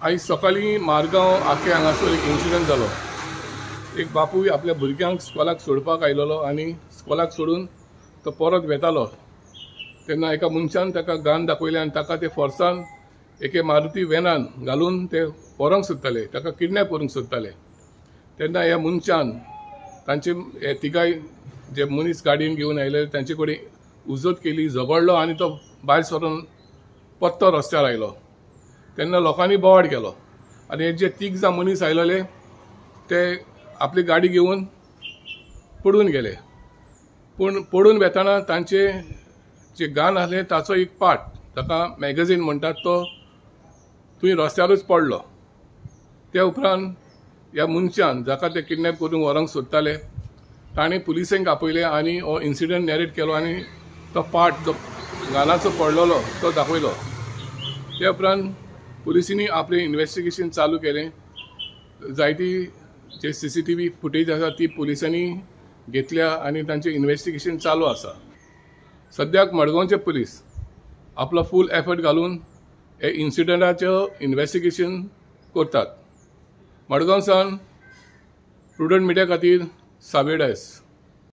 आयज सकाळीं मारगांव आके हांगासर एक इन्सिडंट जालो. एक बापूय आपल्या भुरग्यांक स्कॉलाक सोडपाक आयलेलो आनी स्कॉलाक सोडून तो परत वेतालो तेन्ना एका मनशान ताका गान दाखयलें आनी ताका ते फोर्सान एके मारुती वेनान घालून ते व्हरूंक सोदताले, ताका किडनॅप करूंक सोदताले. तेन्ना ह्या मनशान तांचे हे तिगाय जे मनीस गाडयेन घेवन आयले तांचे कडेन उजत केली, झगडलो आनी तो भायर सरून परतो रस्त्यार आयलो. तेन्ना लोकांनी बोवाळ केलो आनी हे जे तीग जाण मनीस आयलेले ते आपली गाडी घेवन पडून गेले. पूण पडून वेतना तांचे जे गान आसलें ताचो एक पार्ट, ताका मॅगझीन म्हणटात, तो थंय रस्त्यारूच पडलो. त्या उपरांत ह्या मनशान जाका ते किडनॅप करून व्हरूंक सोदताले ताणें पुलिसेंक आपयले आनी हो इन्सिडंट नॅरेट केलो आनी तो पार्ट जो गानाचो पडलेलो तो दाखयलो. त्या उपरांत पुलिसांनी आपलें इन्वेस्टिगेशन चालू केलें. जायती जे CCTV footage आसा ती पुलिसांनी घेतल्या आनी तांचें इन्वेस्टिगेशन चालू आसा. सद्याक मडगांवचे पुलीस आपलो फूल एफर्ट घालून हे इन्सिडंटाचें इन्वेस्टिगेशन करतात. मडगांव सावन प्रुडंट मिडिया खातीर सावेडायस.